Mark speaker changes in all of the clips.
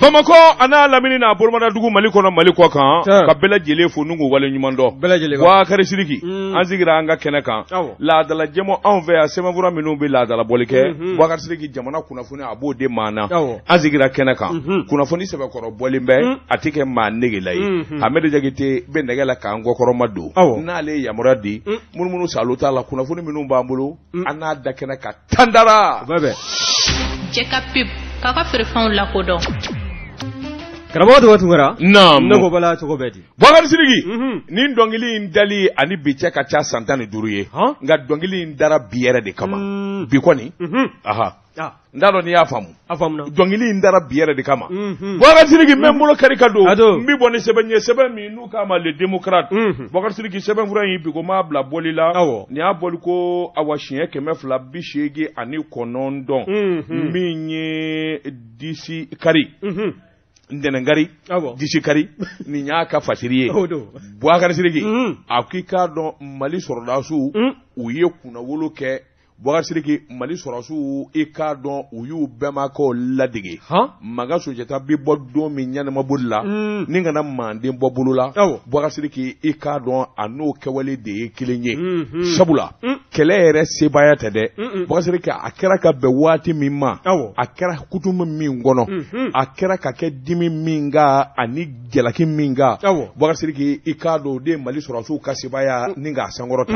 Speaker 1: Bamakɔ a n'a lamini n'a bolomadadugu Mali kɔnɔ Mali kɔ kan ka bɛɛ lajɛlen fo n'u k'u waleɲuman dɔn
Speaker 2: bɛɛ lajɛlen
Speaker 1: Bubakari Sidiki an sigira an ka kɛnɛ kan laadala jɛmu anw fɛ yan sɛbɛnfura minnu bɛ laadala bɔli kɛ Bubakari Sidiki jamana kunnafoni a b'o de maa na an sigira kɛnɛ kan kunnafoni sɛbɛkɔrɔ bɔlen bɛ a tɛ kɛ maa negela ye Hamɛdi Jakite bɛ nɛgɛ la k'an kɔkɔrɔma don n'ale ye yamaruya di munumunu salo t'a la kunnafoni minnu b'an bolo an n'a da kɛnɛ kan tandara
Speaker 3: cɛ ka pub k'a ka feerefɛnw lakodɔn
Speaker 2: karamɔgɔ Togo Tunkara
Speaker 1: naamu
Speaker 2: ne ko bala cogo bɛ di
Speaker 1: Bubakari Sidiki nin dɔnkili in dali ani bi cɛ ka ca san 15 ye nka dɔnkili in dara bi yɛrɛ de kama bi kɔni aha n t'a dɔn n'i y'a faamu
Speaker 2: a faamuna
Speaker 1: dɔnkili in dara bi yɛrɛ de kama Bubakari Sidiki n bɛ n bolo kari ka don n bɛ bɔ ni sɛbɛn ye sɛbɛn min n'u k'a ma Le Démocrate Bubakari Sidiki sɛbɛnfura in bi ko m'a bila bɔli la nin y'a bɔli ko awa siɲɛ 289 min ye disi kari ntɛnɛnkari disi kari nin y'a ka fasiri ye Bubakari Sidiki a k'i k'a dɔn Mali sɔrɔdasiw u ye kunnawolo kɛ Bubakari Sidiki Mali sɔrɔdasiw i k'a dɔn u y'u bɛnbakɛw ladege Makan Sunjata bɛ bɔ don min ɲanimaboli la ni kana manden bɔ bolo la Bubakari Sidiki i k'a dɔn a n'o kɛwale de ye kelen ye sabula kɛlɛ yɛrɛ sebaaya tɛ dɛ Bubakari Sidiki a kɛra ka bɛn waati min ma a kɛra kutumu min kɔnɔ a kɛra ka kɛ dimi min kan ani jalaki min kan Bubakari Sidiki i k'a dɔn o de ye Mali sɔrɔdasiw ka sebaaya ni k'a sankɔrɔta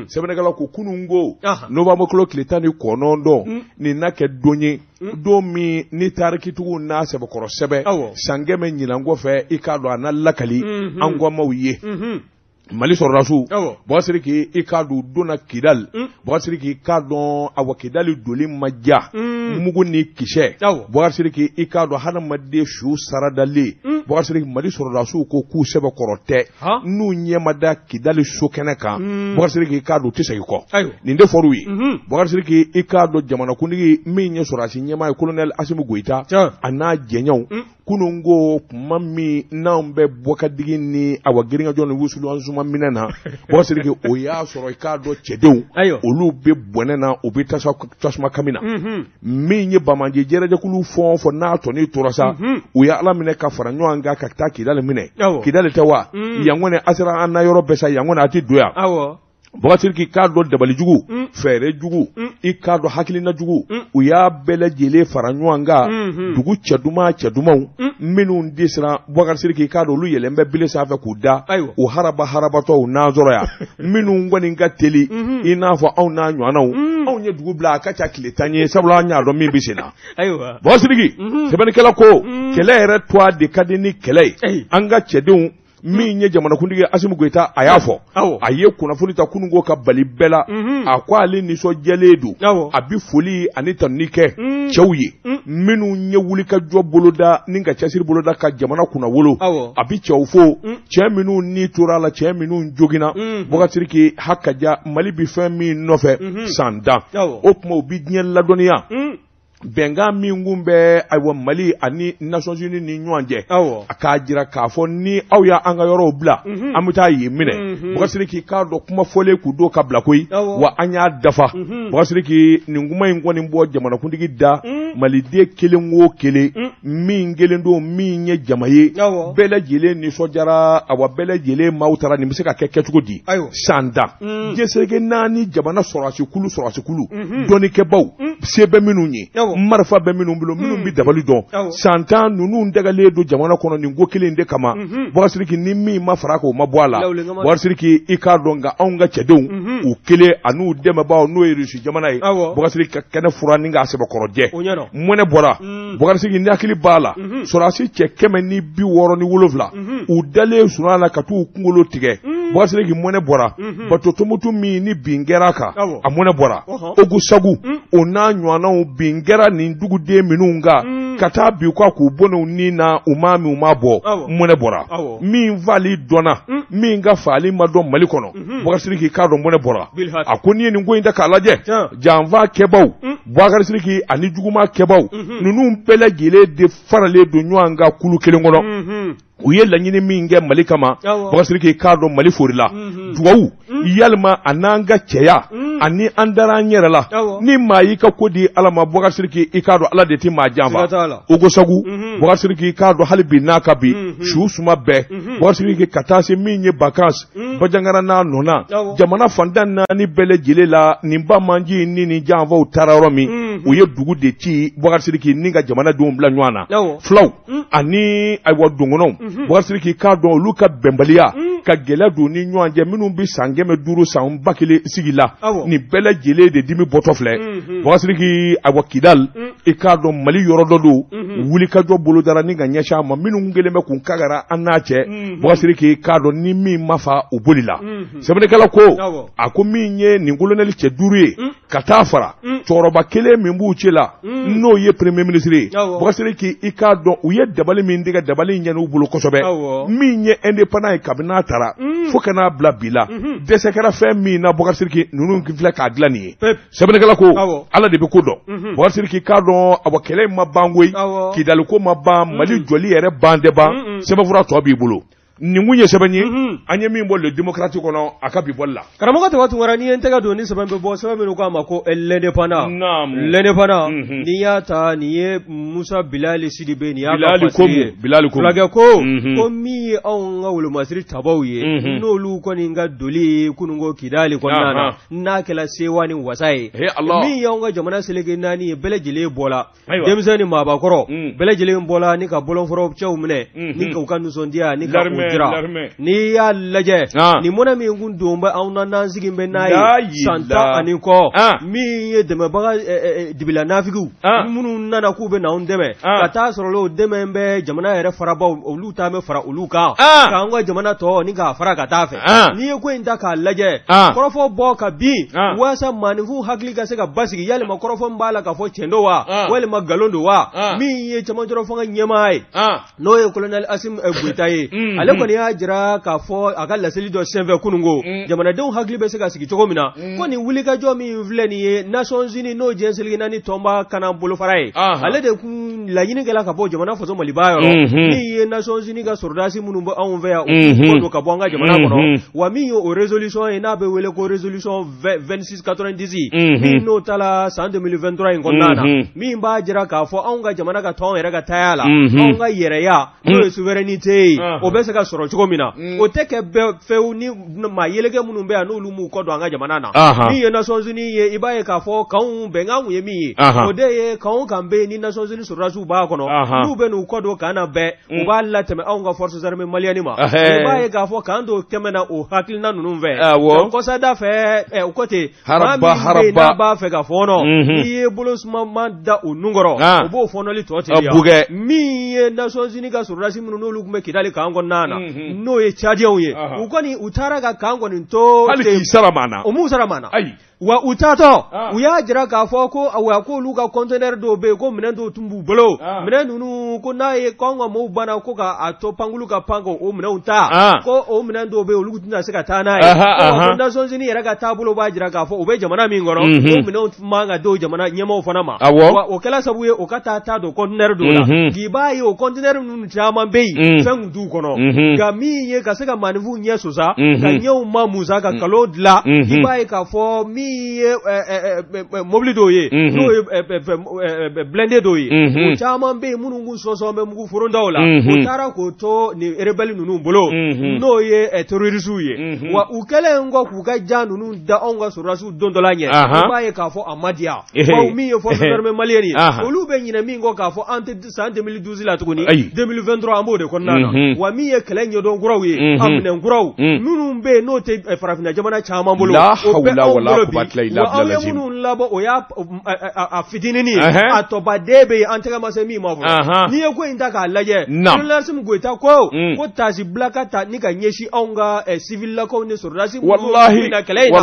Speaker 1: sɛbɛnnikɛla ko kunun ko novembre kalo tile 19 nin na kɛ don ye don min ni tarikitigiw n'a sɛbɛkɔrɔ sɛbɛn san 100 ɲinan kɔfɛ i k'a dɔn a na lakali an kɔmaw ye Mali sɔrɔdasiw Bubakari Sidiki i k'a dɔn u donna Kidali Bubakari Sidiki i k'a dɔn awa Kidali doli ma diya mugu ni kisɛ Bubakari Sidiki i k'a dɔn hadamaden su saradalen Bubakari Sidiki Mali sɔrɔdasiw ko k'u sɛbɛkɔrɔ tɛ n'u ɲɛ ma da Kidali so kɛnɛ kan Bubakari Sidiki i k'a dɔn u tɛ segin kɔ nin de fɔr'u ye Bubakari Sidiki i k'a dɔn jamanakuntigi min ye sɔrɔdasi ɲɛmaa ye colonel Asimi Goyita a n'a jɛɲɔgɔnw kunun ko kuma min n'anw bɛ bɔkadigi ni awa girinkajɔ ni wusulan suma minɛ na Bubakari Sidiki o y'a sɔrɔ i k'a dɔn cɛdenw olu bɛ bɔnɛ na u bɛ tasuma kami na min ye banbaanci jɛrɛjɛkulu fɛn o fɛn n'a tɔni tora sa u ye ala minɛ ka fara ɲɔgɔn kan ka taa Kidali minɛ Kidali tɛ wa yan kɔni a sera an na yɔrɔ bɛɛ sa yan kɔni a tɛ don yan Bubakari Sidiki k'a dɔn dabali jugu fɛɛrɛ jugu i k'a dɔn hakilina jugu u y'a bɛɛ lajɛlen fara ɲɔgɔn kan dugu cɛ duman cɛ dumanw minnu tɛ siran Bubakari Sidiki k'a dɔn olu yɛlɛn bɛ bili sanfɛ k'u da u haraba harabatɔ u n'an sɔrɔ yan minnu kɔni ka teli i n'a fɔ anw n'a ɲɔgɔnnaw anw ye dugu bila a ka ca tile 10 ye sabula an y'a dɔn min bɛ sen na Bubakari Sidiki sɛbɛnnikɛla ko kɛlɛ yɛrɛ tɔgɔ de ka di ni kɛlɛ ye an ka cɛdenw min ye jamanakuntigi Asimi Goyita a y'a fɔ a ye kunnafoni ta kunun ko ka bali bɛɛ la a ko ale nisɔndiyalen don a bɛ foli ani tanuni kɛ cɛw ye minnu ye wulikajɔ boloda ni ka cɛsiri boloda ka jamana kunnawolo a bɛ cɛw fo cɛ minnu ni tora a la cɛ minnu joginna Bubakari Sidiki hakaja Mali bɛ fɛn min nɔfɛ san 10 o tuma u bɛ diɲɛ ladɔnniya bɛnkan min kun bɛ ayiwa Mali ani Nations Unies ni ɲɔgɔn cɛ a k'a jira k'a fɔ ni aw y'an ka yɔrɔw bila an bɛ taa yen minɛ Bubakari Sidiki k'a dɔn kuma fɔlen k'u don ka bila koyi wa an y'a dafa Bubakari Sidiki nin kuma in kɔni bɔ jamanakuntigi da maliden kelen o kelen min kelen don min ye jama ye bɛɛ lajɛlen nisɔndiyara awa bɛɛ lajɛlen maaw taara nin bɛ se ka kɛ kɛcogo di san 10 diɲɛ seleke naani jamana sɔrɔdasikulu sɔrɔdasikulu dɔnnikɛbaw se bɛ minnu ye marifa bɛ minnu bolo minnu bɛ dabali dɔn san 10 ninnu dagalen don jamana kɔnɔ nin ko kelen de kama Bubakari Sidiki ni min ma fara k'o ma bɔ a la Bubakari Sidiki i k'a dɔn nka anw ka cɛdenw u kelen an'u dɛmɛbaaw n'o ye Rusi jamana ye Bubakari Sidiki ka kɛnɛ furan ni k'a sɛbɛkɔrɔ jɛ mɔnɛ bɔra Bubakari Sidiki ni hakili b'a la sɔrɔdasi cɛ 167 u dalen sunɔgɔ la ka t'u kunkolo tigɛ Bubakari Sidiki mɔnɛ bɔra bato Tumutu min ni bin kɛra a kan a mɔnɛ bɔra Ogosagu o n'a ɲɔgɔnnaw bin kɛra nin duguden minnu kan ka taa bin k'a k'u bɔnɛ u ni na u ma min u ma bɔ mɔnɛ bɔra min faali dɔnna min ka faali ma dɔn Mali kɔnɔ Bubakari Sidiki k'a dɔn mɔnɛ bɔra a ko n'i ye nin ko in ta k'a lajɛ janfa kɛbaw Bubakari Sidiki ani juguman kɛbaw ninnu bɛɛ lajɛlen de faralen don ɲɔgɔn kan kulu kelen kɔnɔ u ye laɲini min kɛ Mali kama Bubakari Sidiki k'a dɔn Mali forila dugawu yalima a n'an ka cɛya Ani an dara an yɛrɛ la. Ni maa y'i ka ko di Ala ma, Boubacar Sidiki, i k'a dɔn Ala de tɛ maa janfa. Ogosagu, Boubacar Sidiki, i k'a dɔn hali bi n'a ka bi su suma bɛɛ, Boubacar Sidiki, ka taa se min ye Bakas Bajangara n'a nɔ na, jamana fantan naani bɛɛ lajɛlen la, nin ba manji ni nin janfaw taara yɔrɔ min, u ye dugu de ci, Boubacar Sidiki, ni ka jamanadenw bila ɲɔgɔn na, fulaw ani ayiwa dɔgɔnɔw. Boubacar Sidiki, k'a dɔn olu ka bɛnbaliya ka gɛlɛya don ni ɲɔgɔn cɛ, minnu bɛ san 500, san 1000 sigi la, nin bɛɛ lajɛlen de dimi bɔtɔ filɛ. Boubacar Sidiki, ayiwa, Kidal, i k'a dɔn Mali yɔrɔ dɔ don, wulikajɔ bolodara ni ka ɲɛsin a ma, minnu kelen bɛ kun kagara an n'a cɛ. Boubacar Sidiki, k'a dɔn ni min ma fa u boli la. Sɛbɛnnikɛla ko a ko min ye nin kolonɛli cɛ duuru ye ka taa fara cɛkɔrɔba kelen min b'u cɛ la, n'o ye premier ministre ye, Boubacar Sidiki, i k'a dɔn u ye dabali min tigɛ, dabali ɲɛn'u bolo kosɛbɛ. Min ye indépendant ye, kabini n'a taara fo ka n'a bila bi la, dɛsɛ kɛra fɛn min na, Boubacar Sidiki, ninnu filɛ k'a dilan nin ye. Sɛbɛnnikɛla ko Ala de bɛ ko dɔn. Boubacar Sidiki, k'a dɔn awa, kɛlɛ in ma ban koyi, Kidali ko ma ban, Mali jɔli yɛrɛ ban tɛ ban. Sɛbɛnfura tɔ b'i bolo. Nin kun ye sɛbɛn ye an ye min bɔ Le Démocrate kɔnɔ a ka bi bɔli la.
Speaker 2: Karamɔgɔ Taba Tunkara, n'i ye n tɛgɛ don ni sɛbɛn bɛ bɔ, sɛbɛn minnu k'a ma ko L'Indépendant. L'Indépendant, n'i y'a ta, nin ye Musa Bilali Sidibe, nin y'a ka fasiri ye.
Speaker 1: Bilali ko
Speaker 2: Fulakɛ ko ko min ye anw ka wolomasiri tabaw ye, n'olu kɔni ka doli kununko Kidali kɔnɔna na, n'a kɛla sewa ni wasa ye, min y'anw ka jamana seleke naani ye, bɛɛ lajɛlen bɔla, denmisɛn ni maabakɔrɔ bɛɛ lajɛlen bɔla ni ka bɔlɔnfɔrɔ cɛw minɛ ni k'u ka nisɔndiya ni ka u jira. N'i y'a lajɛ, nin mɔnɛ min kun don bɛ anw na, n'an sigi bɛ n'a ye san 10 ani kɔ, min ye dɛmɛbaga dibila nafigiw minnu nana k'u bɛ na anw dɛmɛ, ka taa sɔrɔ o dɛmɛ bɛ jamana yɛrɛ farabaw, olu taa bɛ fara olu kan k'an ka jamana tɔ ni k'a fara ka taa fɛ. N'i ye ko in ta k'a lajɛ, kɔrɔfɔ bɔ ka bin walasa maaninfin hakili ka se ka basigi, yalima kɔrɔfɔ b'a la k'a fɔ tiɲɛ don wa, walima nkalon don wa? Min ye cɛmancɛrɔ fanga ɲɛmaa ye, n'o ye colonel Assimi Goïta ye, ale kɔni y'a jira k'a fɔ a ka laseli dɔ senfɛ kununko, jamanadenw hakili bɛ se ka sigi cogo min na, ko nin wulikajɔ min filɛ nin ye, Nations Unies, n'o diɲɛ seleke naani tɔnba kana bolofara ye, ale de kun laɲini kɛla ka bɔ jamana faso Maliba yɔrɔ, min ye Nations Unies ka sɔrɔdasi minnu bɛ anw fɛ yan, u kɔ don ka bɔ an ka jamana kɔnɔ. Wa min ye o résolution ye, n'a bɛ wele ko résolution 2690, min n'o taala san 2023 in kɔnɔna na, min b'a jira k'a fɔ anw ka jamana ka to anw yɛrɛ ka taaya la, anw ka yɛrɛya, n'o ye souveraineté ye, o bɛ se ka sɔrɔ cogo min na, o tɛ kɛ bɛɛ fɛw ni maa yeleke minnu bɛ yan, n'olu m'u kɔ don an ka jamana na. Min ye Nations Unies ye, i b'a ye k'a fɔ kanw bɛnkan kun ye min ye, o de ye kan o kan bɛ yen ni Nations Unies sɔrɔdasiw b'a kɔnɔ, n'u bɛ n'u kɔ don kan na bɛɛ, u b'a latɛmɛ anw ka forces armées maliennes ma. I b'a ye k'a fɔ kan dɔw tɛmɛna o hakilina ninnu fɛ kɔsada fɛ, o ko ten, maa min bɛ yen n'a b'a fɛ ka fɔɔnɔ, n'i ye bolo sumaman da o nun kɔrɔ, o b'o fɔɔnɔli tɔ teliya. Min ye Nations Unies ka sɔrɔdasi minnu n'olu tun bɛ Kidali kan kɔnɔna na, n'o ye Tchadiens ye, u kɔni u taara ka kan kɔni to.
Speaker 1: Hali k'i sara maa na.
Speaker 2: O m'u sara maa na. Wa u taatɔ, u y'a jira k'a fɔ ko awa, k'olu ka conteneur dɔw bɛ yen, ko minɛn dɔw tun b'u bolo, minɛn ninnu ko n'a ye k'anw ka mɔɔw banna ko k'a to pankulu ka pan k'o minɛnw ta, ko o minɛn dɔw bɛ yen, olu tɛna se ka taa n'a ye. Ko Nations Unies yɛrɛ ka taabolo b'a jira k'a fɔ u bɛ jamana min kɔnɔ, o minɛnw man ka d'o jamana ɲɛmaaw fana ma. Wa o kɛla sababu ye o ka taa taa don conteneur dɔw la, k'i b'a ye o conteneur ninnu caman bɛ yen, fɛn kun t'u kɔnɔ. Nka min ye ka se ka maaninfinw ɲɛ sosa, ka ɲɛw ma musa, ka nkalon dilan, i b'a ye k'a fɔ min ye mobili dɔw ye, n'o ye blindé dɔw ye, o caman bɛ yen minnu kun sɔsɔ bɛ mugu forondaw la, o taara k'o to nin rebelle ninnu bolo, n'o ye terroristes ye. Wa u kɛlen kɔ k'u ka ja ninnu da anw ka sɔrɔdasiw don dɔ la ɲɛ, i b'a ye k'a fɔ a ma diya bawo. Min ye forces armées maliennes ye, olu bɛ ɲinɛ min kɔ k'a fɔ an tɛ san 2012 la tuguni, 2023 an b'o de kɔnɔna na. Wa min ye kɛlɛ ɲɛdɔn kuraw ye, a minɛn kuraw minnu bɛ yen, n'o tɛ farafinna jamana caman bolo, o bɛ anw bolo bi. Wa aw ye minnu labɔ, o y'a a fitinin ye, a tɔbaden bɛ yen, an tɛgɛ ma se min ma fɔlɔ. N'i ye ko in ta k'a lajɛ, colonel Assimi Goïta ko taasi bila ka ta ni ka ɲɛsin anw ka civil lakaw ni sɔrɔdasi minnu na kɛlɛ in na,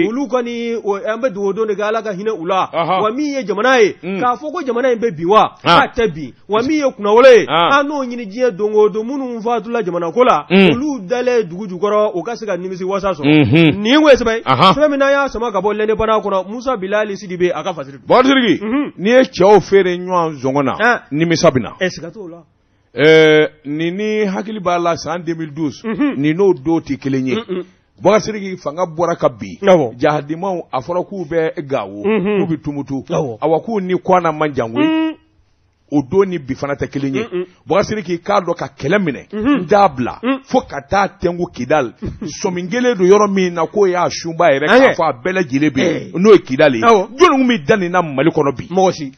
Speaker 2: olu kɔni an bɛ dugawu don de kɛ, Ala ka hinɛ u la. Wa min ye jamana ye, k'a fɔ ko jamana in bɛ bin wa, k'a tɛ bin. Wa min ye kunnawolo ye, an n'o ɲini diɲɛ don o don, minnu fatula jamana ko la, olu dalen dugu jukɔrɔ, u ka se ka nimisi wasa sɔrɔ. Nin ko ye sɛbɛn sɛbɛn min n'an y'a sama ka bɔ L'Indépendant kɔnɔ, Musa Bilali Sidibe a ka fasiri.
Speaker 1: Bakari Sidiki, n'i ye cɛw feere ɲɔgɔn zɔngɔ na, nimisa bɛ na.
Speaker 2: Siga t'o la.
Speaker 1: Nin ni hakili b'a la, san 2012 nin n'o don tɛ kelen ye. Bubakari Sidiki fanga bɔra ka bin jahadimaw a fɔra k'u bɛ Gawo k'u bɛ Tumutu awa k'u ni Kɔna man jan koyi o don ni bi fana tɛ kelen ye Bubakari Sidiki k'a dɔn ka kɛlɛ minɛ n t'a bila fo ka taa tɛnku Kidali sɔmi kelen don yɔrɔ min na k'o y'a sunba yɛrɛ k'a fɔ a bɛɛ lajɛlen bɛ yen n'o ye Kidali ye jɔnni tun bɛ da nin na Mali kɔnɔ bi
Speaker 2: mɔgɔ si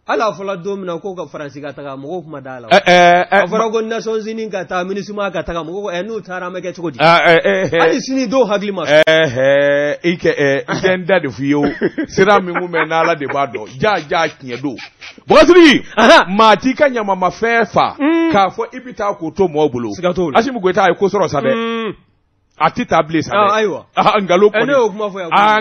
Speaker 2: hali a fɔla don min na ko ka faransi ka taga mɔgɔw kuma da la a fɔra ko Nations Unies ka taa MINUSMA ka taga mɔgɔw n'u taara an bɛ kɛ cogo di hali sini dɔw hakili ma
Speaker 1: i kɛ n tɛ n da de f'i ye o sira min kun bɛ n'Ala de b'a dɔn ja ja tiɲɛ don Bubakari Sidiki maa t'i ka ɲamamafɛn fa k'a fɔ i bɛ taa k'o to mɔgɔw bolo Asimi Goyita a ye ko sɔrɔ sa dɛ a tɛ taa bilen sa dɛ
Speaker 2: ayiwa
Speaker 1: nkalon kɔni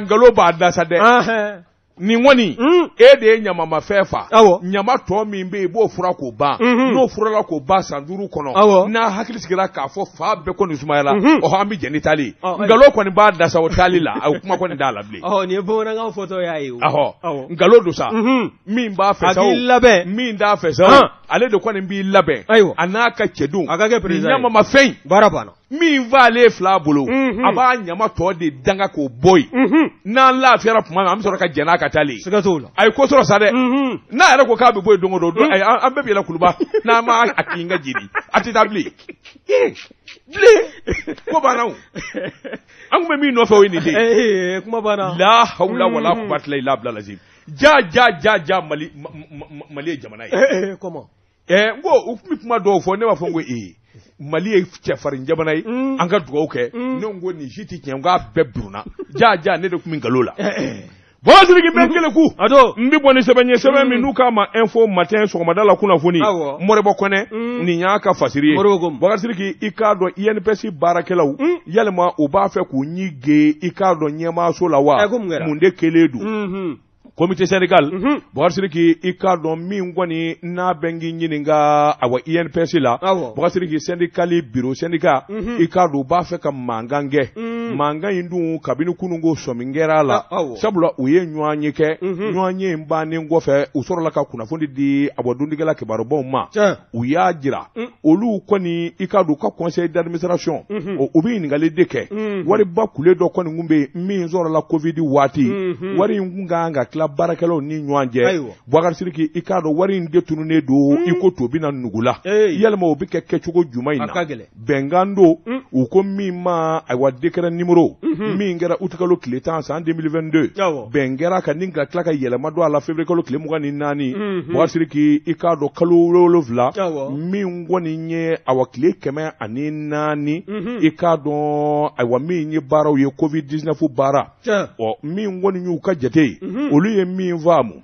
Speaker 1: nkalon b'a da sa dɛ nin kɔni e de ye ɲamamafɛn fa ɲama tɔ min bɛ yen i b'o fura k'o ban n'o furala k'o ban san 5 kɔnɔ n'a hakili sigira k'a fɔ fa bɛɛ kɔni sumayala ɔhɔ an bɛ jɛn ni taali ye nkalon kɔni b'a da sa o taali la a kuma kɔni t'a la bilen
Speaker 2: nin ye bamanankan fɔtɔ y'a ye
Speaker 1: ɔhɔ nkalon don sa min b'a fɛ sa o min t'a fɛ sa o ale de kɔni b'i labɛn a n'a ka cɛdenw
Speaker 2: a ka kɛ président
Speaker 1: ye ɲamamafɛn in
Speaker 2: baara banna
Speaker 1: min f'ale fila bolo a b'a ɲama tɔ de danga k'o bɔ yen n'an lafiyara tuma min an bɛ sɔrɔ ka jɛn n'a ka taali ye
Speaker 2: siga t'o la
Speaker 1: a ye ko sɔrɔ sa dɛ n'a yɛrɛ ko k'a bɛ bɔ yen don o don ayi an bɛɛ bɛ yɛlɛ kuluba n'an m'a a kin ka jeni a tɛ taa bilen bilen ko banna o an tun bɛ min nɔfɛ o ye nin de
Speaker 2: ye kuma banna
Speaker 1: la hawla wala quwwata illa billah lazim ja ja ja ja Mali Mali ye jamana
Speaker 2: ye comment
Speaker 1: n ko u tun bɛ kuma dɔw fɔ ne b'a fɔ n ko ee Mali ye cɛfarin jamana ye an ka dugawu kɛ ne ko nin si tɛ tiɲɛ n k'a bɛɛ burunna ja ja ne de tun bɛ nkalon la Bubakari Sidiki n bɛ keleku n bɛ bɔ ni sɛbɛn ye sɛbɛn min n'u k'a ma Info Matin sɔgɔmada la kunnafoni Moribo Kɔnɛ nin y'a ka fasiri ye Bubakari Sidiki i k'a dɔn INPS baarakɛlaw yalima u b'a fɛ k'u ɲi ge i k'a dɔn ɲɛmaaso la wa mun de kɛlen don comité syndical Bubakari Sidiki i k'a dɔn min kɔni n'a bɛ k'i ɲininka awa INPS la Bubakari Sidiki syndical bureau syndicat i k'a dɔn u b'a fɛ ka mankan kɛ mankan in dun kabini kunun ko sɔmi kɛra a la sabula u ye ɲɔgɔnye kɛ ɲɔgɔnye in bannen kɔfɛ u sɔrɔla ka kunnafoni di awa dɔnnikɛla kibarubaw ma u y'a jira olu kɔni i k'a dɔn u ka conseil d'administration u bɛ ɲininkali de kɛ wariba kule dɔ kɔni tun bɛ yen min sɔrɔla covid waati wari in tun ka kan ka tila baarakɛlaw ni ɲɔgɔn cɛ Bubakari Sidiki i k'a dɔn wari in de tununnen don i ko to bɛ na nugu la yalima o bɛ kɛ kɛcogo jumɛn in na bɛnkan don u ko min ma ayiwa décret numéro min kɛra utikalo tile 10 san 2022 bɛn kɛra ka ni ka tila ka yɛlɛma don a la février kalo tile 24 Bubakari Sidiki i k'a dɔn kalo 7 min kɔni ye awa tile 104 i k'a dɔn ayiwa min ye baaraw ye covid 19 baara ɔ min kɔni y'u ka jate ye olu ye min faamu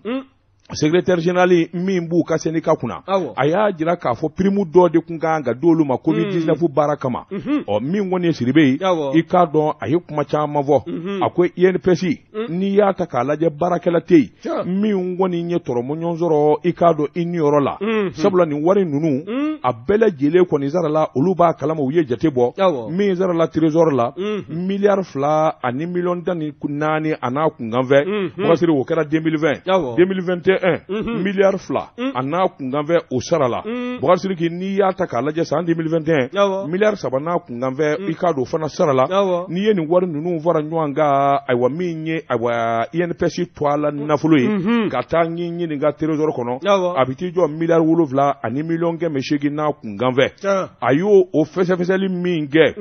Speaker 1: secrétaire général min b'u ka syndicat kunna a y'a jira k'a fɔ prime dɔ de tun kan ka d'olu ma covid 19 baara kama ɔ min kɔni ye Sidibe ye i k'a dɔn a ye kuma caman fɔ a ko INPS n'i y'a ta k'a lajɛ baarakɛla tɛ yen min kɔni ye tɔrɔmɔɲɔgɔn sɔrɔ i k'a dɔn i niyɔrɔ la sabula nin wari ninnu a bɛɛ lajɛlen kɔni sarala olu b'a kalama u ye jate bɔ min sarala trésor la miliyari 2 ani miliyɔn 14 a n'a kunkanfɛ Bubakari o kɛra 2020 2021 miliyari 2 a n'a kunkanfɛ o sarala Bubakari Sidiki n'i y'a ta k'a lajɛ san 2021 miliyari 3 n'a kunkanfɛ i k'a dɔn o fana sarala n'i ye nin wari ninnu fara ɲɔgɔn kan ayiwa min ye ayiwa INPS tɔgɔla nafolo ye ka taa ɲi ɲininka trésor kɔnɔ a bɛ t'i jɔ miliyari 7 ani miliyɔn 800 n'a kunkanfɛ a y'o o fɛsɛfɛsɛli min kɛ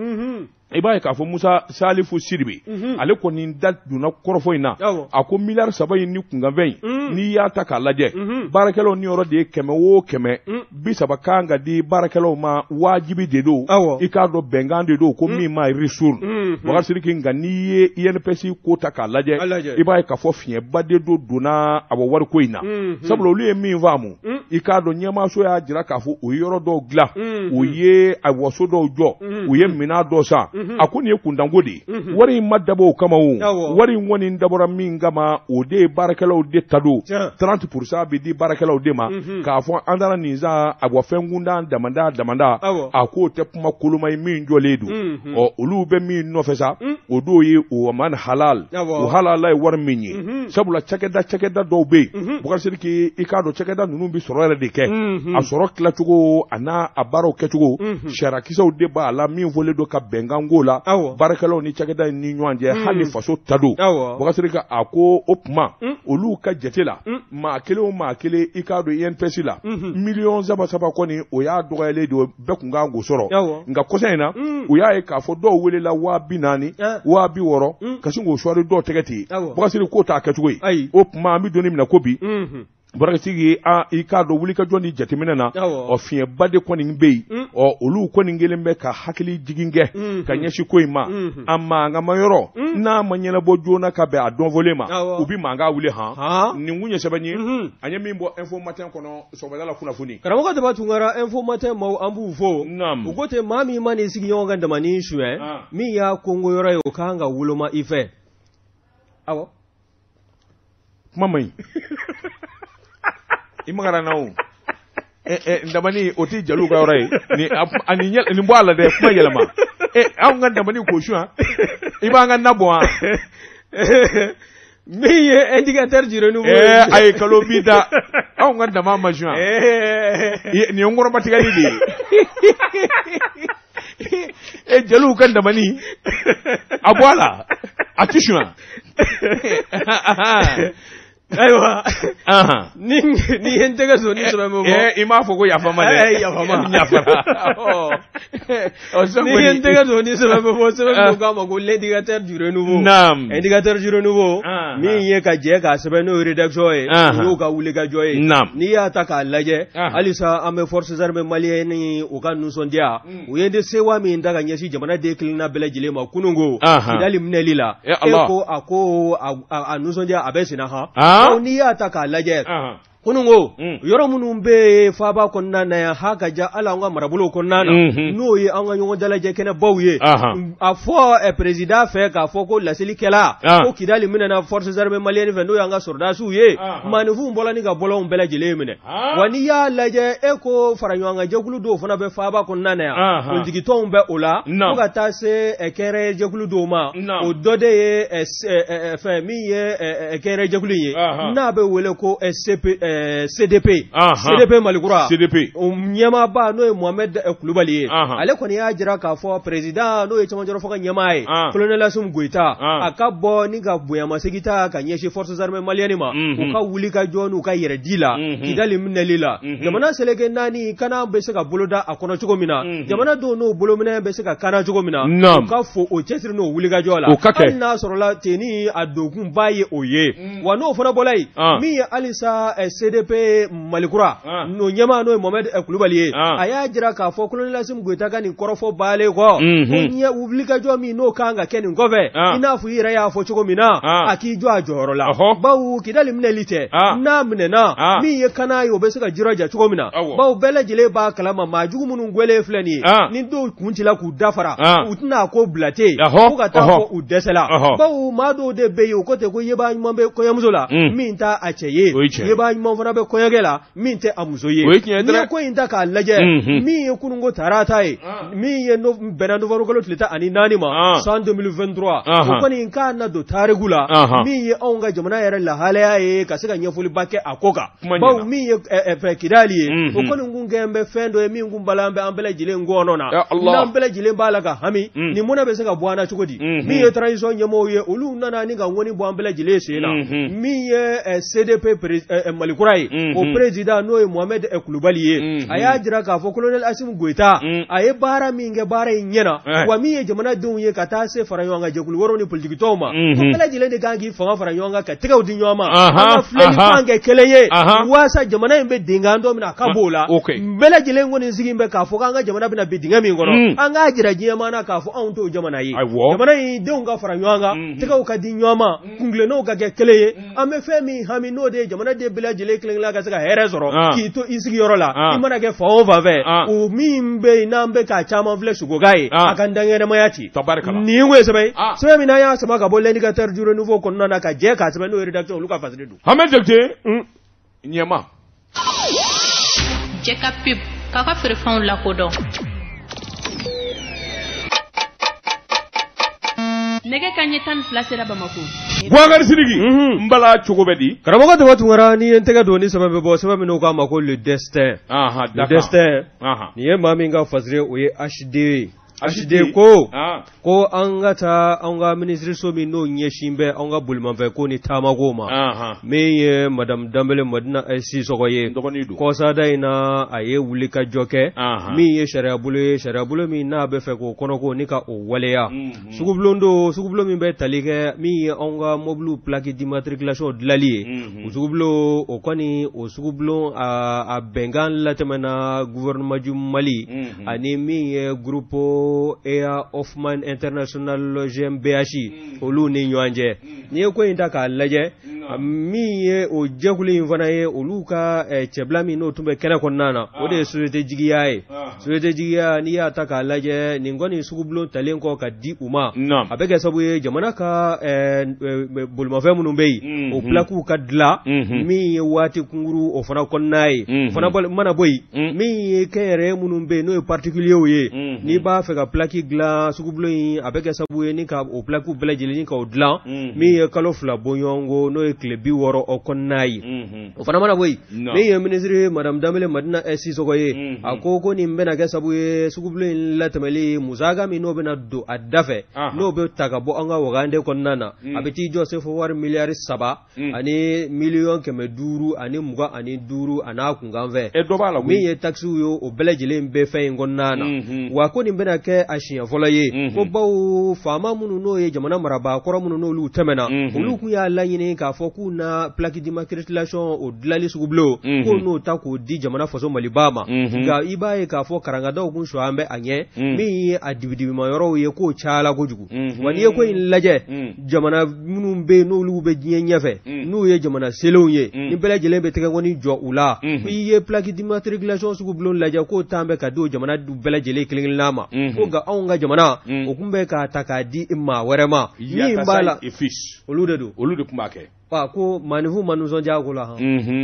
Speaker 1: i b'a ye k'a fɔ Musa Salifu Sidibe ale kɔni da donna kɔrɔfɔ in na a ko miliyari 3 in ni kunkanfɛn in n'i y'a ta k'a lajɛ baarakɛlaw niyɔrɔ de ye 100 o 100 30 kan ka di baarakɛlaw ma wajibi de don i k'a dɔn bɛnkan de don ko min ma ristourne Bubakari Sidiki nka n'i ye INPS ko ta k'a lajɛ i b'a ye k'a fɔ fiɲɛba de don donna a bɔ wariko in na sabula olu ye min faamu i k'a dɔn ɲɛmaaso y'a jira k'a fɔ u ye yɔrɔ dɔw dilan u ye ayiwa so dɔw jɔ u ye minɛn dɔ san a ko nin ye kuntanko de ye wari in ma dabɔ o kama o wari in kɔni dabɔra min kama o de ye baarakɛlaw de ta don 30% bɛ di baarakɛlaw de ma k'a fɔ an taara nin san ayiwa fɛn kuntan damada damada a k'o tɛ kuma koloma ye min jɔlen don ɔ olu bɛ min nɔfɛ sa. O dɔw ye o man halal, o halala ye wari min ye, sabula cakɛda dɔw bɛ yen, Bukari Sidiki, i k'a dɔn cakɛda ninnu bɛ sɔrɔ yɛrɛ de kɛ. A sɔrɔ tilacogo a n'a a baaraw kɛcogo, sariyakisɛw de b'a la min fɔlen don ka bɛnkanko la baarakɛlaw ni cakɛda in ni ɲɔgɔn cɛ, hali faso ta don. Bukari Sidiki, a ko o tuma olu ka jate la, maa kelen o maa kelen, i k'a dɔn INPS la, miliyɔn 3 3 kɔni, o y'a dɔgɔyalen de ye, bɛɛ tun kan k'o sɔrɔ. Nka kɔsa in na, u y'a ye k'a fɔ dɔw welela 40 000, 60 000, ka sin k'o sɔɔri dɔw tɛgɛ ten. Bukari Sidiki, k'o t'a kɛcogo ye. O tuma an bɛ don min na ko bi, Bukari Sidiki, i k'a dɔn wulikajɔ ni jateminɛ na, ɔ fiɲɛba de kɔni bɛ yen. Ɔ olu kɔni kelen bɛ ka hakili jigin kɛ ka ɲɛsin ko in ma. A mankanma yɔrɔ n'a ma ɲɛnabɔ joona ka bɛn a dɔnfɔlen ma, u bɛ mankan wuli. Han, nin kun ye sɛbɛn ye an ye min bɔ Info Matin kɔnɔ sɔgɔmada la kunnafoni.
Speaker 2: Karamɔgɔ Daba Tunkara, Info Matin maaw, an b'u fo. U ko ten, maa min ma n'i sigiɲɔgɔn ka damani suɲɛ, min y'a kongo yɔrɔ ye, o kan ka woloma i fɛ. Awɔ.
Speaker 1: Kuma man ɲi, i magara na o damani, o tɛ jeliw ka yɔrɔ ye. Nin bɔ a la dɛ, kuma yɛlɛma. Anw ka damani k'o suɲɛ, i b'an ka na bɔn wa?
Speaker 2: Min ye Indicateur du Renouveau.
Speaker 1: A ye kalo bi da, anw ka dama ma suɲɛ. Nin ye n kɔrɔmatigɛli de ye. E jeliw ka damani, a bɔ a la, a tɛ suɲɛ.
Speaker 2: Ayiwa, ni ye n tɛgɛ sɔn ni sɛbɛn bɛ bɔ.
Speaker 1: I m'a fɔ ko yafa ma dɛ.
Speaker 2: Yafa ma.
Speaker 1: Yafara.
Speaker 2: Ni ye n tɛgɛ sɔn ni sɛbɛn bɛ bɔ, sɛbɛn min k'a ma ko l'Indicateur du Renouveau. Indicateur du Renouveau min ye ka jɛ k'a sɛbɛn, n'o ye rédaction ye, o y'o ka wulikajɔ ye. N'i y'a ta k'a lajɛ, halisa an bɛ forces armées maliennes u ka nisɔndiya, u ye de sewa min ta ka ɲɛsin jamanaden kelenna bɛɛ lajɛlen ma kununko Kidali minɛli la. E ko a ko a nisɔndiya a bɛ senna han. N'i y'a ta k'a lajɛ, kununko yɔrɔ minnu bɛ yen faaba kɔnɔna na yan, ha ka ja hali an ka marabolow kɔnɔna na, n'o ye an ka ɲɔgɔn dalajɛ kɛnɛbaw ye, a fɔ président fɛ k'a fɔ ko laselikɛla ko Kidali minɛna forces armées maliennes fɛ, n'o y'an ka sɔrɔdasiw ye. Maaninfinw bɔla ni ka bɔlɔnw bɛɛ lajɛlen minɛ. Wa n'i y'a lajɛ, e ko fara ɲɔgɔn kan jɛkulu dɔw fana bɛ faaba kɔnɔna na yan, politikitɔnw bɛ o la, fo ka taa se kɛrɛ jɛkulu dɔw ma. O dɔ de ye fɛn min ye kɛrɛ jɛkulu in ye n'a bɛ wele ko CP, CDP, CDP Malikura.
Speaker 1: CDP.
Speaker 2: O ɲɛmaaba, n'o ye Mohamed Kulubali ye, ale kɔni y'a jira k'a fɔ président, n'o ye cɛmancɛrɔ fanga ɲɛmaa ye, colonel Assimi Goïta, a ka bɔ ni ka bonyamasegin ta ka ɲɛsin forces armées maliennes ma, u ka wuli ka jɔ n'u ka yɛrɛ di la Kidali minɛli la. Jamana seleke naani kana bɛ se ka boloda a kɔnɔ cogo min na, jamana dɔw n'o bolominɛ bɛ se ka kana cogo min na, u ka fo o cɛsiri n'o wulikajɔ la, hali n'a sɔrɔla tenni a donkunba ye o ye. Wa n'o fana bɔla yen, min ye halisa CDP Malikura n'o ɲɛmaa, n'o ye Mohamed Kulubali ye, a y'a jira k'a fɔ colonel Assimi Goïta ka nin kɔrɔfɔ baalen kɔ, ko ɲɛ wulikajɔ min n'o kan ka kɛ nin kɔfɛ, i n'a fɔ i yɛrɛ y'a fɔ cogo min na, a k'i jɔ a jɔyɔrɔ la, bawo Kidali minɛli tɛ, n'a minɛna, min ye kana ye, o bɛ se ka jirɔja cogo min na, bawo bɛɛ lajɛlen b'a kalama, maa jugu minnu gwɛlen filɛ nin ye, ni dɔw kun cila k'u dafara, u tɛna a ko bila ten fo ka taa fɔ u dɛsɛla, bawo maa dɔw de bɛ yen, u ko ten ko yebaa ɲuman bɛ kɔɲɔmuso la min t'a a cɛ ye, yebaa ɲuman fana bɛ kɔɲɔkɛ la min tɛ a muso ye. N'i ye ko in ta k'a lajɛ, min ye kununko tarata ye, min ye bɛnna novembre kalo tile 14 ma san 2023, o kɔni k'a na don tariku la, min ye anw ka jamana yɛrɛ lahalaya ye, ka se ka ɲɛfɔliba kɛ a ko kan, bawo min ye fɛ Kidali ye, o kɔni kun kɛn bɛ fɛn dɔ ye min kun balan bɛ an bɛɛ lajɛlen gɔnɔ na, n'an bɛɛ lajɛlen b'a la ka hami nin mɔnɛ bɛ se ka bɔ an na cogo di. Min ye transition ɲɛmɔgɔw ye, olu nana ni ka ŋɔni bɔ an bɛɛ lajɛlen sen na. Min ye CDP Malikura ye, o président, n'o ye Mohamed Kulubali ye, a y'a jira k'a fɔ colonel Assimi Goïta a ye baara min kɛ, baara in ɲɛna. Wa min ye jamanadenw ye, ka taa se fara ɲɔgɔn kan jɛkulu wɛrɛw ni politikitɔnw ma, ko bɛɛ lajɛlen de kan k'i fanga fara ɲɔgɔn kan ka tɛgɛw di ɲɔgɔn ma, an ka filɛli fan kɛ kelen ye, waasa jamana in bɛ denkan dɔ min na, a ka b'o la. Bɛɛ lajɛlen kɔni sigi bɛ k'a fɔ k'an ka jamana bɛna bin dingɛ min kɔnɔ, an k'a jira diɲɛmaa na k'a fɔ anw t'o jamana ye. Jamana in denw ka fara ɲɔgɔn kan, tɛgɛw ka di ɲɔgɔn ma, kunkilennaw ka kɛ kelen ye. An bɛ fɛn min hami, n'o de ye jamanaden bɛɛ lajɛlen kelen kelen ka se ka hɛrɛ sɔrɔ k'i to i sigiyɔrɔ la, i mana kɛ fan o fan fɛ, o min bɛ yen n'an bɛ k'a caman filɛ sugoka ye, a ka dankɛnɛmaya ci. Nin kun ye sɛbɛn ye, sɛbɛn min n'an y'a sama ka bɔ l'Indicateur du Renouveau kɔnɔna na, ka jɛ k'a sɛbɛn, n'o ye rédaction olu ka fasiri don.
Speaker 1: Hamɛ Jakite ɲɛma.
Speaker 3: Jɛ ka pub k'a ka feerefɛnw lakodɔn. Nɛgɛ kanɲɛ 12 sera Bamakɔ.
Speaker 1: Bubakari Sidiki, n bala cogo bɛ di?
Speaker 2: Karamɔgɔ Daba Tunkara, n'i ye n tɛgɛ don ni sɛbɛn bɛ bɔ, sɛbɛn min n'u k'a ma ko Le Destin.
Speaker 1: Anhan,
Speaker 2: Le Destin, nin ye maa min ka fasiri ye, o ye HD ye. HD ko ko an ka taa an ka minisiriso min n'o ɲɛsin bɛ an ka bolimafɛn ko ni taamako ma, min ye madame Danbele Madina Sisɔgɔ ye, kɔsada in na a ye wulikajɔ kɛ min ye sariyabolo ye, sariyabolo min n'a bɛ fɛ k'o kɔnɔko ni ka o waleya. Sugubulon don, sugubulon min bɛ tali kɛ min ye anw ka mobiliw plaque d'immatriculation dilanli ye. O sugubulon o kɔni, o sugubulon a bɛnkan latɛmɛna gouvernement du Mali ani min ye groupe EA Hoffmann International GmbH olu ni ɲɔgɔn cɛ. N'i ye ko in ta k'a lajɛ, min ye o jɛkulu in fana ye, olu ka cɛbila min n'o tun bɛ kɛnɛ kɔnɔna na, o de ye société jigiya ye. Société jigiya, n'i y'a ta k'a lajɛ, nin kɔni sugubulon talen kɔ ka di u ma, a bɛ kɛ sababu ye jamana ka bolimafɛn minnu bɛ yen, o plaquew ka dilan min ye waati kunkuru o fana kɔnɔna ye. Fana mana bɔ yen, min ye kɛnyɛrɛye minnu bɛ yen n'o ye particulierw ye, n'i b'a fɛ ka plaque dilan, sugubulon in a bɛ kɛ sababu ye ni ka o plaquew bɛɛ lajɛlen k'o dilan min ye kalo 2 bɔɲɔgɔnko, n'o ye tile 60 o kɔnɔna ye. O fana mana bɔ yen, min ye minisiri madame Danbele Madina Sisɔgɔ ye, a ko nin bɛna kɛ sababu ye sugubulon in latɛmɛli musaka min n'o bɛna don a da fɛ, n'o bɛ ta ka bɔ an ka wagande kɔnɔna na, a bɛ t'i jɔ sefa wari miliyari 3 ani miliyɔn 525 a n'a kunkanfɛ. Min ye taxes ye, o bɛɛ lajɛlen bɛ fɛn in kɔnɔna na. Wa ko nin bɛna kɛ a siɲɛ fɔlɔ ye, ko bawo faama minnu n'o ye jamana marabaa kɔrɔ minnu n'olu tɛmɛna, olu tun y'a laɲini k'a fɔ k'u na plaque d'immatriculation o dilanli sugubulon ko n'o ta k'o di jamana faso Maliba ma. Nka i b'a ye k'a fɔ karangadaw kun sɔn bɛ a ɲɛ, min ye a dibidibima yɔrɔw ye, k'o cayala kojugu. Wa n'i ye ko in lajɛ, jamana minnu bɛ yen n'olu bɛ diɲɛ ɲɛfɛ, n'u ye jamana selenw ye, ni bɛɛ lajɛlen bɛ tɛgɛkɔni jɔ u la, i ye plaque d'immatriculation sugubulon lajɛ k'o tan bɛ ka di o jamana bɛɛ lajɛlen kelen-kelenna ma, ko nka anw ka jamana o tun bɛ k'a ta k'a di maa wɛrɛ ma min b'a la, olu de don,
Speaker 1: olu de tun b'a kɛ.
Speaker 2: Ko maaninfin ma nisɔndiya ko la han,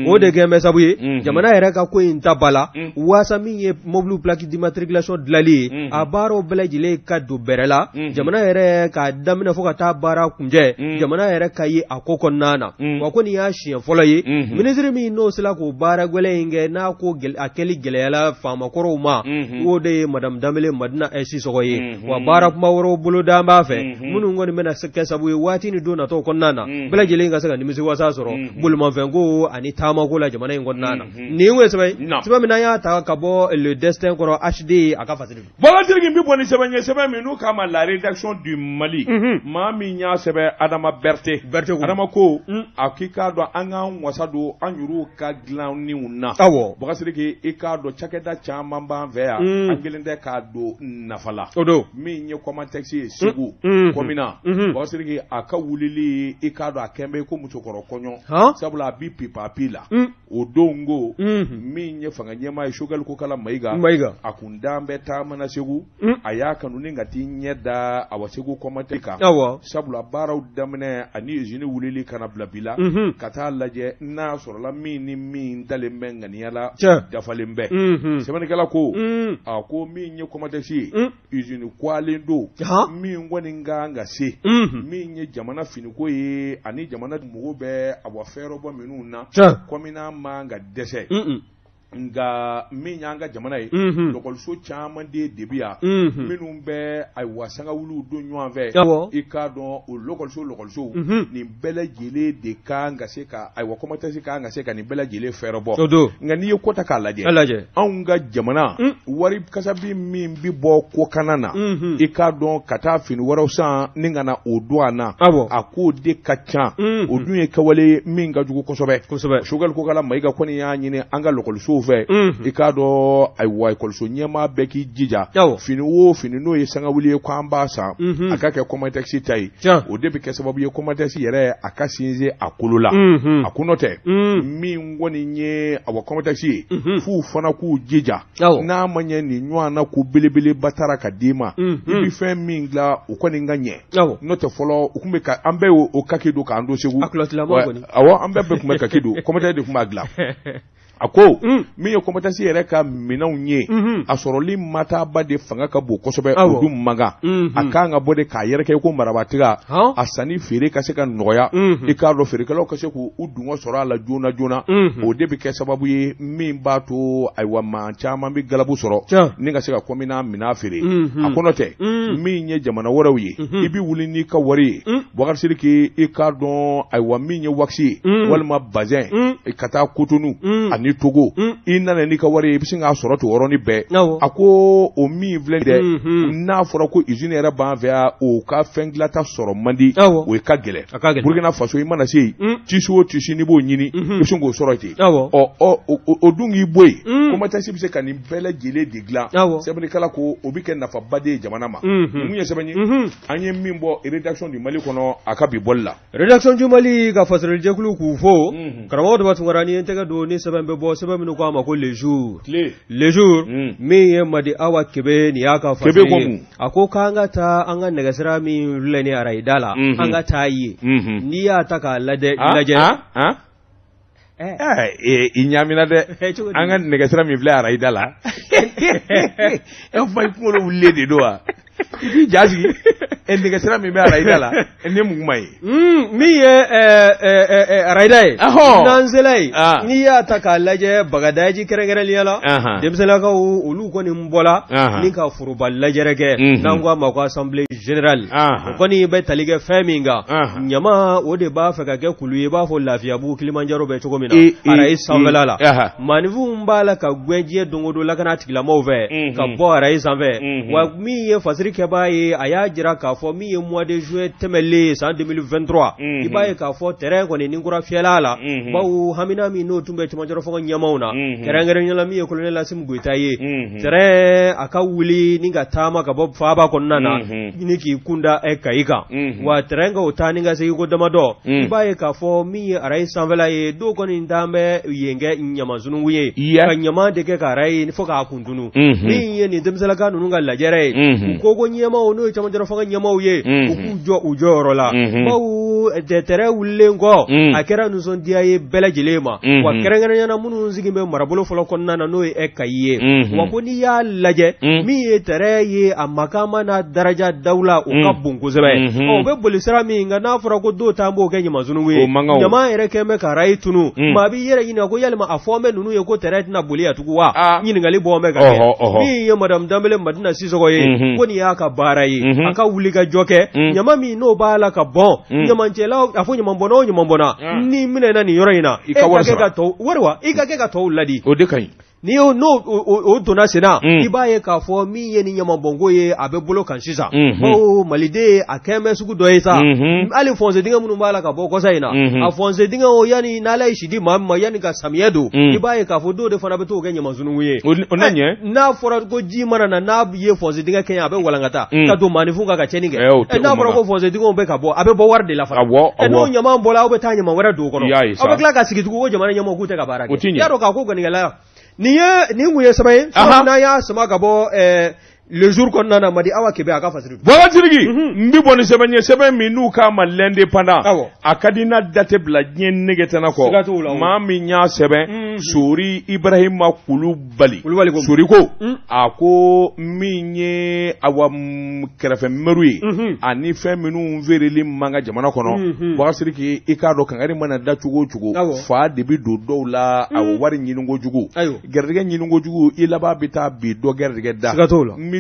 Speaker 2: o de kɛlen bɛ sabu ye jamana yɛrɛ ka ko in ta ba la, waasa min ye mobili plaque d'immatriculation dilanli ye, a baaraw bɛɛ lajɛlen ka don bɛrɛ la, jamana yɛrɛ k'a daminɛ fo ka taa baara kuncɛ, jamana yɛrɛ ka ye a ko kɔnɔna na. Wa ko nin y'a siɲɛ fɔlɔ ye, minisiri min n'o sera k'o baara gɛlɛn in kɛ, n'a ko a kɛli gɛlɛyala faamakɔrɔw ma, o de ye madame Danbele Madina Sisɔgɔ ye. Wa baara kuma wɛrɛw boloda b'a fɛ minnu kɔni bɛna kɛ sabu ye waati ni don natɔw kɔnɔna na, bɛɛ lajɛlen ka se ka nimisiwasa sɔrɔ bolimafɛnko ani taamako la jamana in kɔnɔna na. Nin ye sɛbɛn ye, sɛbɛn min n'an y'a ta ka bɔ Le Destin kɔrɔ, HD a ka fasiri.
Speaker 1: Bubakari Sidiki, n bɛ bɔ ni sɛbɛn ye, sɛbɛn min n'u k'a ma La Rédaction du Mali. Maa min y'a sɛbɛn, Adama Berete.
Speaker 2: Berete ko.
Speaker 1: Adama ko a k'i k'a dɔn an k'an wasa don an yɛrɛw ka dilanniw na.
Speaker 2: Awɔ.
Speaker 1: Bubakari Sidiki, i k'a dɔn cakɛda caman b'an fɛ yan, an kelen tɛ k'a don nafa la.
Speaker 2: O don.
Speaker 1: Min ye Comatex ye Segu Kɔmina, Bubakari Sidiki, a ka wulili, i k'a dɔn a kɛn bɛ ko musokɔrɔ kɔɲɔ, sabula a bi pipapi la. O don ko min ye fanga ɲɛmaa ye, Choguel Kokala Mayiga, a kun dan bɛ taama na Segu, a y'a kanu ni ka t'i ɲɛ da awa Segu Comatex kan, sabula baaraw daminɛ ani usine wulili ka na bila bi la, ka taa lajɛ n'a sɔrɔla min ni min dalen bɛ ŋaniya la dafalen bɛ. Sɛbɛnnikɛla ko a ko min ye Comatex ye, usine kwalen don min kɔni kan ka se min ye jamana finiko ye ani jamana mago bɛ awa fɛɛrɛbɔ minnu na, kɔmina man ka dɛsɛ. Nka min y'an ka jamana ye, lɔkɔliso caman de bi yan minnu bɛ ayiwa sangawuliw don ɲɔgɔn fɛ, i k'a dɔn o lɔkɔlisow nin bɛɛ lajɛlen de kan ka se ka ayiwa Comatex kan ka se ka nin bɛɛ lajɛlen fɛɛrɛ bɔ. Nka n'i ye ko ta k'a lajɛ, anw ka jamana wari kasabi min bɛ bɔ kɔkanna na, i k'a dɔn ka taa fini wɛrɛw san ni ka na o don an na, a k'o de ka ca. O dun ye kɛwale min ka jugu kosɛbɛ. Choguel Kokala Mayiga kɔni y'a ɲini an ka lɔkɔlisow fɛ, i k'a dɔn ayiwa ekɔliso ɲɛmaa bɛɛ k'i jija, fini o fini n'o ye sangawuli ye k'an b'a san, a ka kɛ Comatex ta ye. O de bɛ kɛ sababu ye Comatex yɛrɛ a ka sinsin a kolo la. A ko n'o tɛ, min kɔni ye awa Comatex ye, f'u fana k'u jija, n'a ma ɲɛ nin ɲɔgɔn na ko belebeleba taara ka d'i ma, i bɛ fɛn min dilan o kɔni ka ɲɛ. N'o tɛ fɔlɔ u tun bɛ ka an bɛɛ y'o kaki don k'an don Segu, awɔ, an bɛɛ tun bɛ kaki don, Comatex de tun b'a dilan. A ko min ye COMATEX yɛrɛ ka minɛnw ye, a sɔrɔli mataba de fanga ka bon kosɛbɛ, o dun man kan, a kan ka bɔ de k'a yɛrɛkɛ ko marabatiga, a sanni feere ka se ka nɔgɔya, i k'a dɔn feerekɛlaw ka se k'u dungɔ sɔrɔ a la joona joona. O de bɛ kɛ sababu ye min b'a to, ayiwa, maa caman bɛ galabu sɔrɔ ni ka se ka kɔmina minɛn feere. A kɔnɔ tɛ min ye jamana wɛrɛw ye, i bɛ wuli n'i ka wari ye, Bubakari Sidiki, i k'a dɔn, ayiwa, min ye wakisi ye walima bazɛn, ka taa Kotonu ani Togo, i nana n'i ka wari ye, i bɛ se k'a sɔrɔ ten yɔrɔnin bɛɛ. A ko o min filɛ dɛ, n'a fɔra ko usine yɛrɛ b'an fɛ yan, o ka fɛn dilanta sɔrɔ man di, o ka gɛlɛn. Burukina Faso, i mana se yen, tissu o tissu n'i b'o ɲini, i bɛ se k'o sɔrɔ ten. Ɔ o dun k'i bɔ yen, COMATEX bɛ se ka nin bɛɛ lajɛlen de dilan. Sɛbɛnnikɛla ko o bɛ kɛ nafaba de ye jamana ma. Mun ye sɛbɛn ye an ye min bɔ Rédaction du Mali kɔnɔ a ka bi bɔli la?
Speaker 2: Rédaction du Mali ka fasirilijɛkulu k'u fo. Karamɔgɔ Daba Tunkara, ni ye n tɛgɛ don ni sɛbɛn bɛ bɔ, sɛbɛn minnu ko a ma ko Le Jour, Le Jour, min ye Madi Awa Kebe, nin y'a ka fasiri ye. A ko k'an ka taa an ka nɛgɛsira min filɛ ni arayida la, an ka taa ye. N'i y'a ta k'a lajɛ
Speaker 1: I ɲamina dɛ. An ka nɛgɛsira min filɛ arayida la, e fa, i kunkolo wulilen de don wa? I b'i ja sigi. Nɛgɛsira min bɛ arayida la, ne mun kuma ye?
Speaker 2: Min ye arayida ye, n'an sela yen, n'i y'a ta k'a lajɛ, Bagadaji kɛrɛnkɛrɛnnenya la, denmisɛnninlakaw olu kɔni bɔla ni ka foroba lajɛrɛ kɛ, n'an ko a ma ko assemblée générale. O kɔni bɛ tali kɛ fɛn min kan, ɲama o de b'a fɛ ka kɛ kulu ye, i b'a fɔ Lafiyabugu Kilimanjaro bɛ cogo min na arayi sanfɛla la. Maaninfinw b'a la ka gɛn diɲɛ don o don lakana tigilamɔgɔw fɛ ka bɔ arayi sanfɛ. Wa min ye fasiri kɛbaa ye, a y'a jira k'a fɔ min ye mois de juin tɛmɛlen ye san 2023, i b'a ye k'a fɔ terrain kɔni ni kura fiyɛla a la, bawo hamina min n'o tun bɛ cɛmancɛrɔ fanga ɲɛmaaw na, kɛrɛnkɛrɛnnenya la min ye colonel Asimi Goyita ye, terrain a ka wuli ni ka taama ka bɔ faaba kɔnɔna na ni k'i kunda Kayi kan. Wa terrain ka o taa ni ka segin ko damadɔ, i b'a ye k'a fɔ min ye arayi sanfɛla ye, dɔw kɔni t'an bɛ yen kɛ ɲama sununkun ye, ka ɲama de kɛ ka arayi fo k'a kun tunu. Min ye nin denmisɛnninlaka ninnu ka lajɛrɛ ye, u ko ko ɲɛmaaw, n'o ye cɛmancɛrɔ fanga ɲɛmaaw ye, u k'u jɔ u jɔyɔrɔ la, bawo terrain wulilen kɔ, a kɛra nisɔndiya ye bɛɛ lajɛlen ma, wa kɛrɛnkɛrɛnnenya na minnu sigi bɛ marabolo fɔlɔ kɔnɔna na, n'o ye Kayi ye. Wa ko n'i y'a lajɛ, min ye terrain ye, a makama n'a daraja dawula, o ka bon kosɛbɛ. O bɛ boli sira min nka n'a fɔra ko dɔw t'an b'o kɛ ɲama sununkun ye, ɲama yɛrɛ kɛlen bɛ ka arayi tunu, maa b'i yɛrɛ ɲininka ko yalima a fɔ bɛ ninnu ye ko terrain tɛna boli yan tugun wa? Ɲininkali bɔ bɛ ka kɛ. Min ye madame Danbele Madina Sisɔgɔ ye, ko nin y'a ka baara ye, a ka wuli ka jɔ kɛ ɲama min n'o b'a la ka bɔn, ɲamancɛlaw, a fɔ ɲamanbɔnna o ɲamanbɔnna, n'i minɛna nin yɔrɔ in na,
Speaker 1: i ka wari sara,
Speaker 2: wari wa, i ka kɛ ka tɔw ladi.
Speaker 1: O de ka ɲi.
Speaker 2: N'i y'o n'o o donna sen na, i b'a ye k'a fɔ min ye ni ɲamanbɔnko ye, a bɛ bolo kan sisan, bawo maliden a kɛn bɛ sugu dɔ ye sa. Hali fossé dingɛ minnu b'a la ka bɔ kɔsa in na, a fossé dingɛ o, yanni n'Ala ye si di maa min ma, yanni ka samiyɛ don, i b'a ye k'a fɔ dɔw de fana bɛ t'o kɛ ɲaman sununkun ye.
Speaker 1: O na ɲɛ.
Speaker 2: N'a fɔra ko ji mana na, n'a ye fossé dingɛ kɛɲɛ, a bɛ walankata ka don maaninfin kan ka tiɲɛni kɛ. N'a fɔra ko fossé dingɛw bɛ ka bɔ, a bɛ bɔ wari de la fana. N'o ɲaman bɔla, aw bɛ taa ɲaman wɛrɛ don o kɔnɔ, aw bɛ tila ka sigi tugun ko jamana ɲɛmɔgɔw k'u tɛ ka baara kɛ. I y'a dɔn k'a ko kɔni gɛlɛya nin ye. Nin kun ye sɛbɛn ye n'an y'a sama ka bɔ Le Jour kɔnɔna na, Madi Awa Kebe a ka fasiri.
Speaker 1: Baba Sidiki, n bɛ bɔ ni sɛbɛn ye, sɛbɛn min n'u k'a ma L'Indépendant. A ka di n'a da tɛ bila diɲɛ nege tɛna kɔ. Maa min y'a sɛbɛn, Sori Ibrahima Kulubali. Sori ko a ko min ye, awa, kɛrɛfɛ mɛru ye ani fɛn minnu feereli man kan jamana kɔnɔ. Baba Sidiki, i k'a dɔn kangari mana da cogo o cogo, fa de bɛ don dɔw la. A wari ɲini kojugu, garijɛgɛ ɲini kojugu, i laban bɛ taa bi dɔ garijɛgɛ da.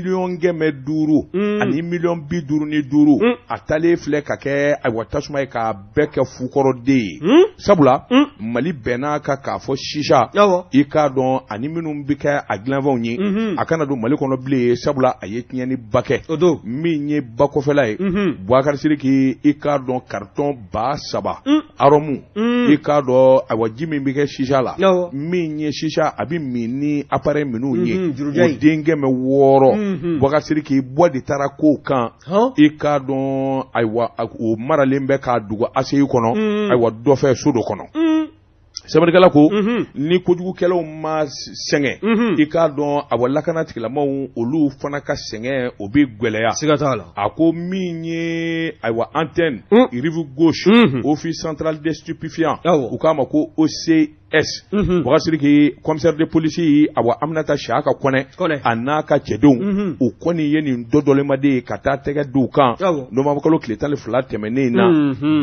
Speaker 1: 500 000 ani 55 000, a taalen filɛ ka kɛ, ayiwa, tasuma ye k'a bɛɛ kɛ fukɔrɔden ye, sabula Mali bɛnna kan k'a fɔ sisa, i k'a dɔn, ani minnu bɛ kɛ a dilanfɛnw ye, a kana don Mali kɔnɔ bilen, sabula a ye tiɲɛniba kɛ. Min ye ba kɔfɛla ye, Bubakari Sidiki, i k'a dɔn carton 3000 arôme, i k'a dɔn, ayiwa, ji min bɛ kɛ sisa la, min ye sisa a bɛ min ni appareil minnu ye, o den 600, Bubakari Sidiki, bɔ de taara kow kan. I k'a dɔn, ayiwa, o maralen bɛ k'a dogo ACI kɔnɔ, ayiwa, dɔ fɛ so dɔ kɔnɔ. Sɛbɛnnikɛla ko ni kojugukɛlaw ma sɛgɛn, i k'a dɔn, awa, lakana tigilamaw olu fana ka sɛgɛn o bɛ gɛlɛya.
Speaker 2: Siga t'a la.
Speaker 1: A ko min ye, ayiwa, antenne rive gauche, office central des stupéfiants, u k'a ma ko OC S Boubacar Sidiki, commissaire de police awa Aminata Siaka Kɔnɛ a n'a ka cɛdenw, u kɔni ye nin dɔdɔlenmaden ye ka taa tɛgɛ d'u kan novembre kalo tile 12 tɛmɛnen in na.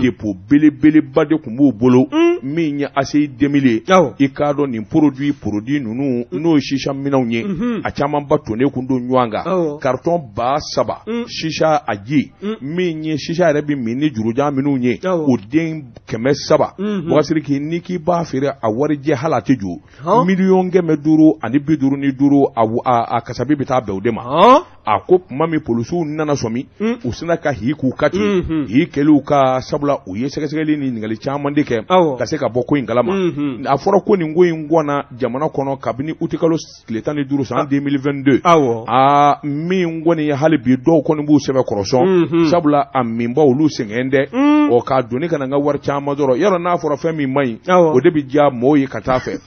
Speaker 1: Dépôt belebeleba de tun b'u bolo min ye ACI 2000 ye. I k'a dɔn nin produit ninnu, n'o ye sisa minɛnw ye, a camanba tonnen kun don ɲɔgɔn kan, carton 3000 sisa a ji min ye sisa yɛrɛ bɛ min ni jurujan minnu ye, o den 300. Boubacar Sidiki, n'i k'i b'a feere a warijɛ hali a tɛ jɔ 555 000, a kasabi bɛ taa bɛn o de ma. A ko tuma min polisiw nana sɔmi, u sina ka hi k'u ka ten hi kɛliw ka, sabula u ye sɛgɛsɛgɛli ni ɲininkali caman de kɛ ka se ka bɔ ko in kalama. A fɔra ko nin ko in gɔnna jamana kɔnɔ kabini utikalo tile 15 san 2022. Aa, min kɔni ye hali bi dɔw kɔni b'u sɛbɛ kɔrɔsɔn, sabula a minbaw olu sɛgɛn dɛ. Ɔ k'a doni ka na n ka wari caman sɔrɔ yɔrɔ n'a fɔra fɛn min man ɲi, o de bɛ diya mɔɔw ye ka taa fɛ.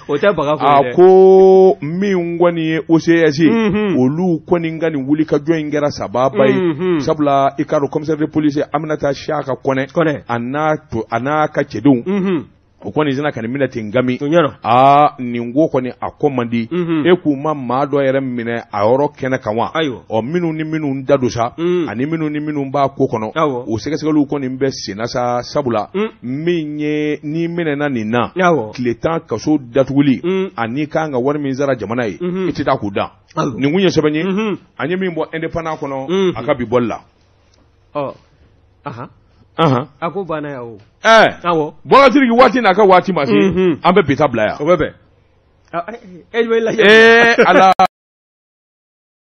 Speaker 2: O tɛ baga
Speaker 1: foyi dɛ. A ko min kɔni ye OCS ye, olu kɔni ka nin wulikajɔ in kɛra sababa ye, sabula i k'a dɔn commissaire de police Aminata Siaka Kɔnɛ a n'a ka cɛdenw, o kɔni sina ka nin minɛ ten gami. Aa, nin ko kɔni a ko man di. E k'u ma maa dɔ yɛrɛ minɛ a yɔrɔ kɛnɛ kan wa? Ɔ minnu ni minnu da don sa, ani minnu ni minnu b'a ko kɔnɔ, o sɛgɛsɛgɛliw kɔni bɛ senna sa, sabula min ye n'i minɛna nin na, tile 10 kaso datuguli ani kan ka wari min sara jamana ye, i tɛ taa k'u dan. Nin kun ye sɛbɛn ye an ye min bɔ Indépendant kɔnɔ a ka bi bɔli la.
Speaker 2: A ko banna yan o.
Speaker 1: Awɔ. Boubacar Sidiki, waati n'a ka waati ma se, an bɛ bi ta bila yan.
Speaker 2: O bɛ bɛn.
Speaker 1: Ala.